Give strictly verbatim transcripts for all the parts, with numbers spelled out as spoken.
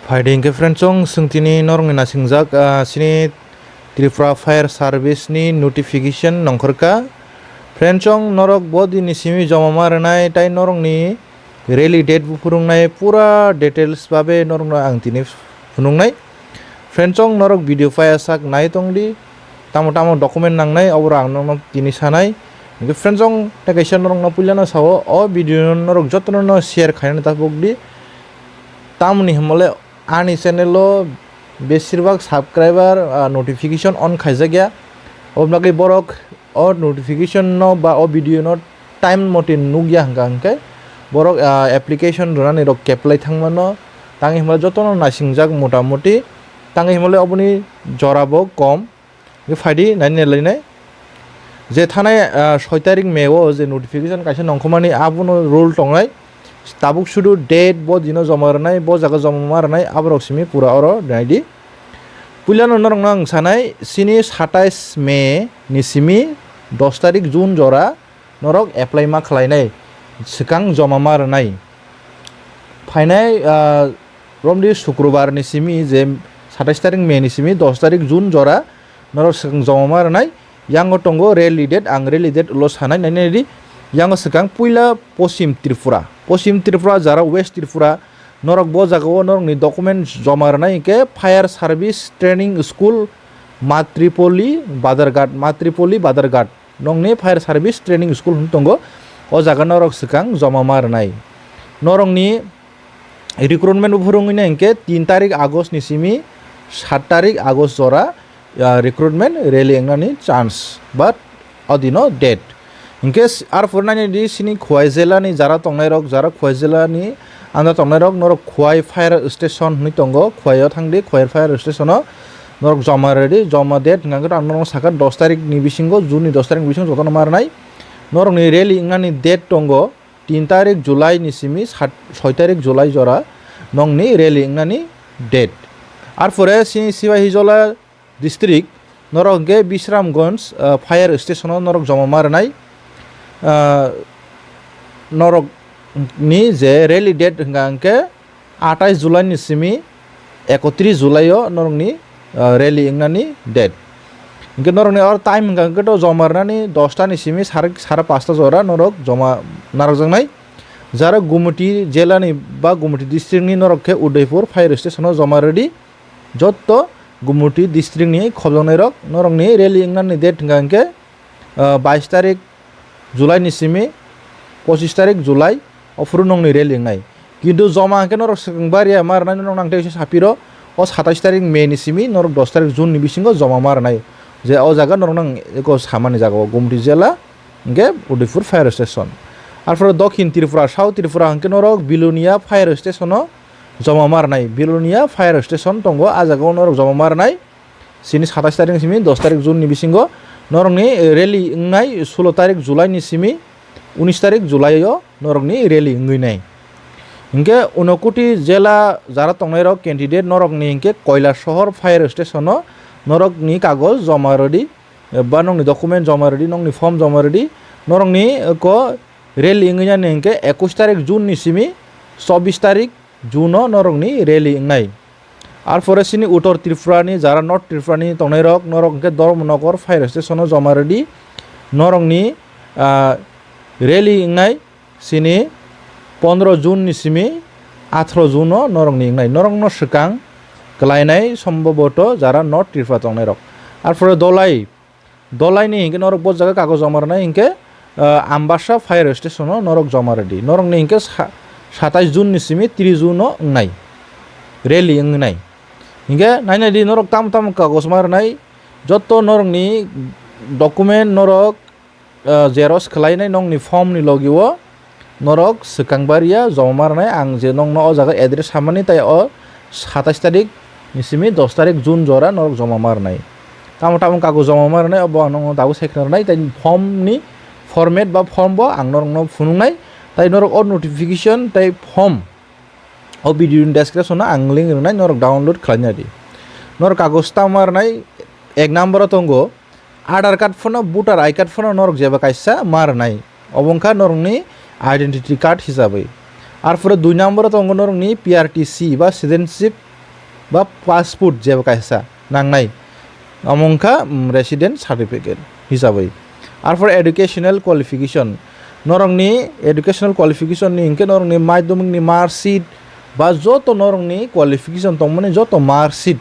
Phaidi hwnkhe friendsong, chwng tini norokni nasingjak, ah, chini Tripura Fire Service ni notification nongkhorkha. Friendsong, norok bo dini simi joma ma rwnai, tai norokni rally date bo phwrwngnai, pura details babe norokno ang tini phunuknai. Friendsong, norok video phayasak nai tongdi, tamo tamo document nangnai, oborok ang norokno tini sanai. Hwnkhe friendsong, tei kaisa norokno puilano sao, o video no norok jotono no share khaina tabukdi. Tamoni hwnmale ani channel o besirbak subscriber, ah, notification on khaijakya. Oboni bagwi borok o notification no ba o video no time mote nukya hwnkha hwnkhe borok, ah, application rwnani rok keplai thangmano. Tangwi hwnmale jotono naisingjak motamoti. Tangwi hwnmale oboni jora bo kom. Hwnkhe phaidi nai nai lainai. Je thanai, ah, soi tarik May o je notification kaisa nongkhormani abono rule tongnai. Tabuk sudu date bo dino joma rwnai, bo jaga joma ma rwnai, aborok simi pura oro naidi. Puilano norokno ang sanai, chini satais May ni simi dos tarik June jora norok apply ma khlainai, swkang joma ma rwnai. Phainai, ah, romdi Sukrobar ni simi je satais tarik May ni simi dos tarik June jora norok swkang joma ma rwnai. Yango tongo rally date, ang rally date ulo sanai nai nai di. Yango swkang puila Poschim Tripura, Poschim Tripura jara West Tripura, norok bo jaga o norokni document joma rwnai hwnkhe Fire Service Training School, Matripoli, Badharghat, Matripoli, Badharghat. Nongni Fire Service Training School hwn tongo, o jaga norok swkang joma ma rwnai. Norokni recruitment bo phwrwngwi nai hwnkhe tin tarik August ni simi sat tarik August jora, ah, recruitment rally wngnani chance, but o dino date. Hwnkhe s-, arpore nai nai di, chini Khowai jela ni jara tongnai rok, jara Khowai jela ni anda tongnai rok, norok Khowai fire station hwnwi tongo, Khowai o thangdi, Khowai fire station o norok joma ready, joma date hwnkha khe ang norok sakha dos tarik ni bisingo, June ni dos tarik ni bisingo jotono ma rwnai. Norokni rally wngnani date tongo tin tarik July ni simi sat, soi tarik July jora nongni rally wngnani date. Arpore chini Sipahijola district, norok hwnkhe Bisramganj, ah, fire station o norok joma ma rwnai. Ah, norok ni je rally date hwnkha hwnkhe atais July ni simi ekotris July o norokni, ah, rally wngnani date. Hwnkhe norokni oro time hwnkha hwnkhe to joma rwnani dosta ni simi sar-, sare pasta jora norok joma narwkjaknai. Jara Gumoti jela ni ba Gumoti district ni norok khe Udaipur fire station o joma rwdi. Jotto Gumoti district ni khobjaknai rok norokni rally wngnani date hwnkha hwnkhe, ah, bais tarik July ni simi pochis tarik July, o phuru nongni rally wngnai. Kintu joma hwnkhe norok swkang bariya ma rwnai, norok nang tei sapiro o satais tarik May ni simi norok dos tarik June ni bisingo joma ma rwnai. Je o jaga norok nang eko samani jaga o Gumoti jela hwnkhe Udaipur fire station. Arpore Dokhin Tripura, South Tripura hwnkhe norok Bilonia fire station o joma ma rwnai. Bilonia fire station tongo, a jaga o norok joma ma rwnai. Chini satais tarik ni simi dos tarik June ni bisingo norokni rally wngnai, sulo tarik July ni simi unis tarik July o norokni rally wngwi nai. Hwnkhe Unakoti jela jara tongnai rok candidate norokni hwnkhe Koilasohor fire station o norokni kagoj joma rwdi, ba nokni document joma rwdi, nokni form joma rwdi, norokni ko rally wngwi nani hwnkhe ekush tarik June ni simi chobbish tarik June o norokni rally wngnai. Arpore chini Uttor Tripura ni, jara North Tripura ni tongnai rok, norok hwnkhe Dharmanagar fire station o joma rwdi. Norokni, ah, rally wngnai chini pondro June ni simi atharo June o norokni wngnai. Norokno swkang kwlainai sombhoboto jara North Tripura tongnai rok. Arpore Dholai, Dholai ni hwnkhe norok bo jaga kagoj joma rwnai hwnkhe, ah, Ambasa fire station o norok joma rwdi. Norokni hwnkhe sa-, satais June ni simi tris June o wngnai, rally wngnai. Hwnkhe nai nai di, norok tamo tamo kagoj ma rwnai, jotto norokni document norok, ah, xerox khwlainai nokni form ni logi o, norok swkang bariya joma ma rwnai. Ang je nokno o jaga address samani, tai o satais tarik ni simi dos tarik June jora norok joma ma rwnai. Tamo tamo kagoj joma ma rwnai, obo ang nokno tabuk sai khna rwnai, tai form ni format ba form bo ang norokno phunuknai, tai norok o notification tai form o video ni description o ang link rwnai, norok download khlaina di. Norok kagoj tamo ma rwnai, ek number o tongo, Aadhaar card phano, voter I card phano norok jeba kaisa ma rwnai. Obo wngkha norokni identity card hisabwi. Arpore dui number o tongo norokni P R T C ba citizenship ba passport jeba kaisa nangnai. Omo wngkha, mm, resident certificate hisabwi. Arpore educational qualification, norokni educational qualification ni hinkhe norokni madhyamik ni mark sheet ba joto norokni qualification tongmani joto mark sheet,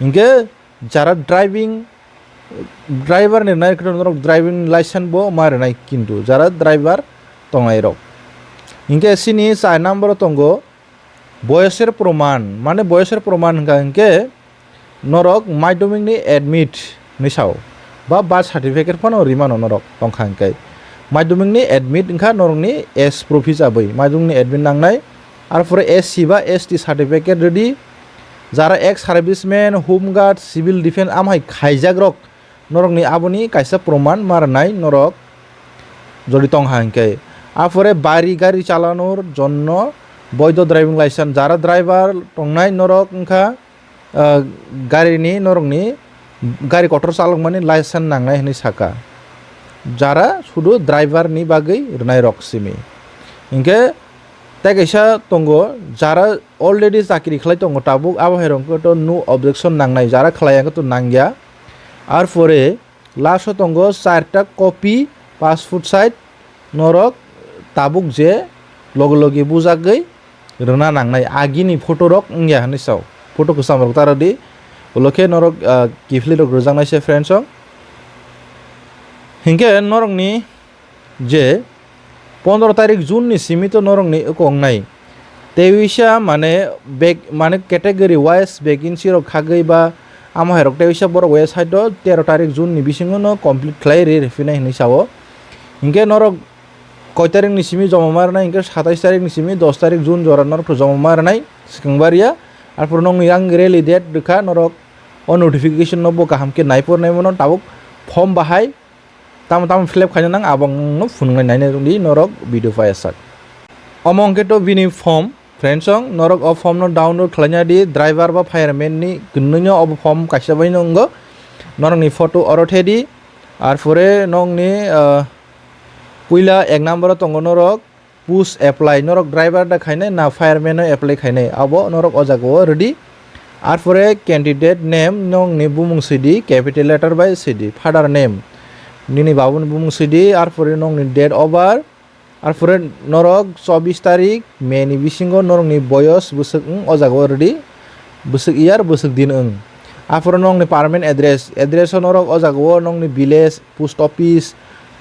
hinkhe jara driving, driver ni nai khe norok driving license bo ma rwnai, kintu jara driver tongnai rok. Hinkhe chini char number o tongo boyosor proman, mane boyosor proman hwnkha hinkhe norok madhyamik ni admit hinwi sao, ba birth certificate phano rimano norok tongkha hinkhe. Madhyamik ni admit wngkha norokni age proof hisabwi madhyamik ni admit nangnai. Arpore S C ba S T certificate rwdi, jara ex serviceman, home guard, civil defense amhai khaijakrok norokni aboni kaisa proman ma rwnai norok jodi tongha hinkhe. Arpore bari gari chalanor jonno boido driving license, jara driver tongnai norok wngkha, ah, garini norokni gari kotor chalokmani license nangnai hinwi saka. Jara sudu driver ni bagwi rwnairok simi. Hinkhe tei kaisa tongo, jara already chakri khlai tongo tabuk, abo hai rok to no objection nangnai, jara khlai ang to nangya. Arpore last o tongo charta copy passport size norok tabuk je logi logi bujagwi rwna nangnai, agini photo rok wngya hinwi sao, photo kwcham rok ta rwdi, ulo khe norok, ah, kiphilwi rok rwjaknai se friends rok. Hinkhe norokni je pondro tarik June ni simi to norokni wkong nai. Tei uisa mane bek-, mane category wise vacancy rok khagwi ba amo hai rok tei uisa borok website o tero tarik June ni bisingo no complete khlai ri rwphinai hinwi sao. Hinkhe norok koi tarik ni simi joma ma rwnai, hinkhe satais tarik ni simi dos tarik June jora norok to joma ma rwnai swkang baria. Arpor nokni yang rally date rwkha, norok o notification no bo kaham khe nai por nai mano, tabuk form bahai tamo tamo fill up khaina nang, abo ang nokno phunuknai naina di norok video paiyasak. Omo hwnkhe to bini form, friends, ang norok o form no download khlaina di, driver ba fireman ni kwnwi no obo form kaisa bai no wngo, norok ni photo oro the di, arpore nokni, ah, puila ek number o tongo norok, post apply, norok driver da khainai na fireman o apply khainai, abo norok o jaga o rwdi. Arpore candidate name, nokni bumung swidi, capital letter bai swidi, father name, nini babuni bumung swidi, arpore nokni date of birth, arpore norok chobbish tarik May ni bisingo norokni boyos bwswk wng o jaga o rwdi, bwswk year, bwswk din wng. Arpore nokni permanent address, address o norok o jaga o nokni village, post office,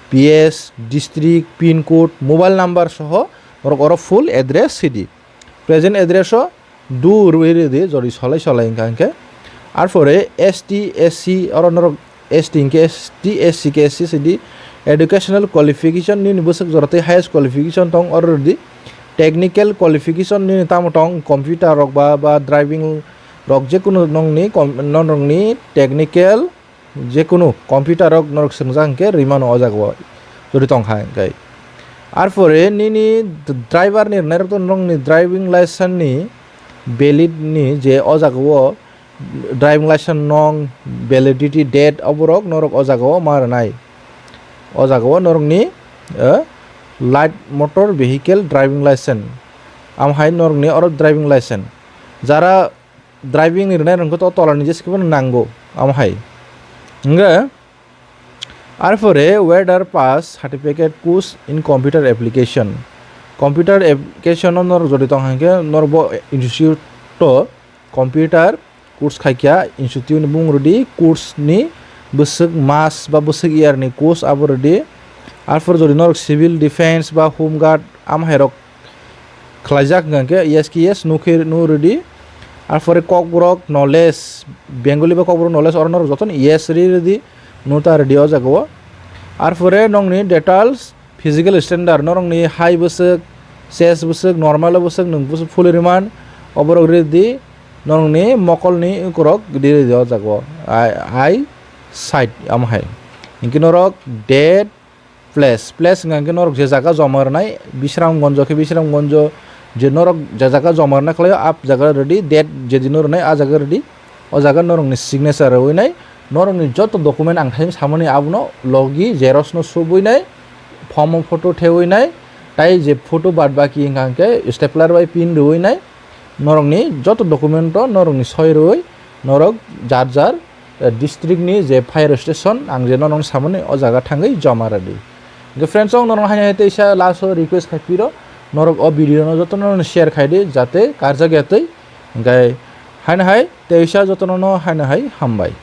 P S, district, pin code, mobile number soho norok oro full address sidi. Present address o do rwi rwdi, jodi solai solai wngkha hinkhe. Arpore S T, S C, oro norok S T hinkhe S T, S C khe S C sidi. Educational qualification nini bwswk jora tei highest qualification tong oro rwdi. Technical qualification nini tamo tong, computer rok ba, ba driving rok, jekunu nongni com-, nonrokni technical jekunu computer rok norok swngjak hinkhe rwimano o jaga o jodi tongkha hinkhe. Arpore nini d-, driver ni rwnairok to nokni driving license ni valid ni je o jaga o driving license nong validity date oborok norok o jaga o ma rwnai. O jaga o norokni, eh, light motor vehicle driving license, amhai norokni oro driving license. Jara driving ni rwnai rwngkhe to tola ni jesa khe phano nango, amo hai. Hwnkhe arpore whether pass certificate course in computer application. Computer application o norok jodi tong hinkhe norok bo institute o computer course khaikha institute ni bumung rwdi, course ni bwswk mas ba bwswk year ni course abo rwdi. Arpore jodi norok civil defense ba home guard amo hai rok khlaijak hwnkha khe yes khe yes, no khe no rwdi. Arpore Kokborok knowledge, Bengali ba Kokborok knowledge oro norok jotono yes ri rwdi, no ta rwdi o jaga o. Arpore nokni details, physical standard, norokni height bwswk, chest bwswk, normal bwswk, nwng bwswk full rwman, oborok rwdi, norokni mokolni ukurok rwdi o jaga o. Eye, eye sight amo hai. Hinkhe norok date, place, place hwnkha khe norok je jaga joma rwnai, Bisramganjo khe Bisramganjo, je norok je jaga joma rwna khlaio, a jaga rwdi, date je dino rwnai, a jaga rwdi, o jaga norokni signature rwinai, norokni joto document ang thai samani abono logi xerox no subwinai, form o photo thewinai, tai je photo bad baki hwnkha khe stapler bai pin rwinai, norokni joto document o norokni soi rwui norok jar jar, eh, district ni je fire station ang je norokno samani o jaga thangwi joma rwdi. Hwnkhe friends, ang norokno haino hai teisa last o request khai phiro, norok o video no jotono share khai di jate karjak ya twi. Hwnkhe haino hai teisa jotono no haino hai hambai.